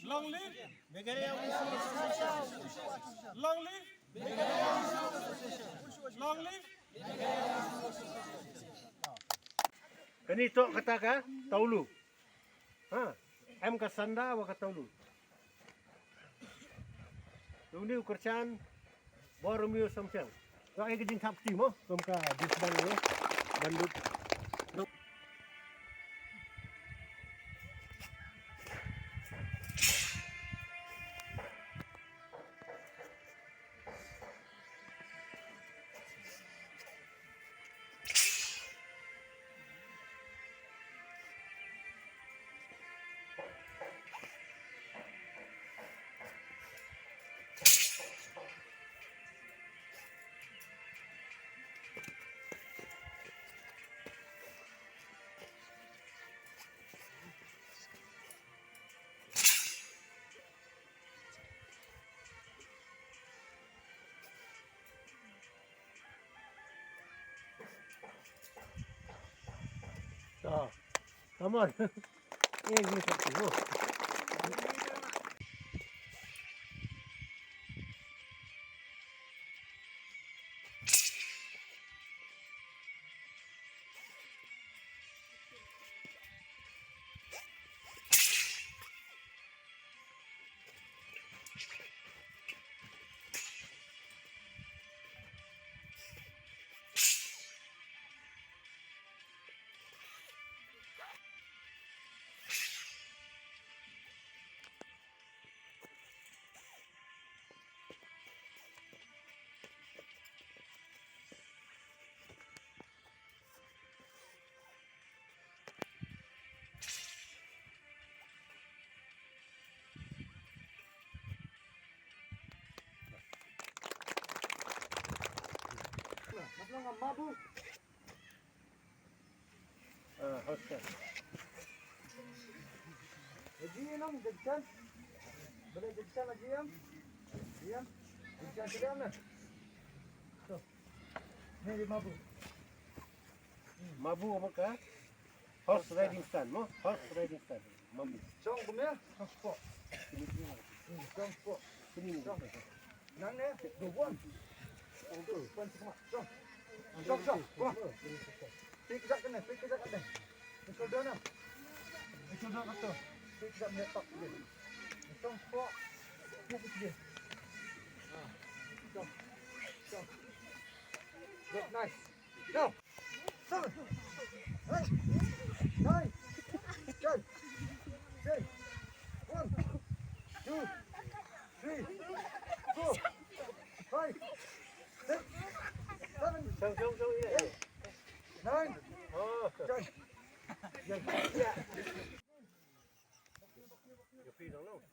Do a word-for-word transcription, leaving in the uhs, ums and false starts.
Long live Meghalaya Women Association. Long live Meghalaya Women Association. Long live. Kane to kata ka tawlu. Ha, em ka sanda wa ka tawlu. Tuni u kyrchan bor u miu samsiang. To ai ka jingthap kti mo, kum ka disbang lo. Bandut. To, come on. Eh, ni satu. Ah, host. Haji nam jajjan. Boleh jajjan haji am. Iya. Jajjan sudah na. Tu. Ni di mabu. Mabu apa ka? Horse riding stand, mo? Horse riding stand. Mabu. Chong kumne, chong spok. Hmm, chong spok. Sini ni. Chong. Nang ne, do one. One, two, one, come on. Chong. Chong, chong, come on. Pick up kane, pick up kane. Shoulder na. Shoulder kato. Pick up ne, top. Chong spok. Pick up. Ah. Chong. Chong. Good, nice. Go. Seven, eight, nine, ten. Okay. One, two, three, four, five, six, seven, eight, nine, ten. Your feet are low.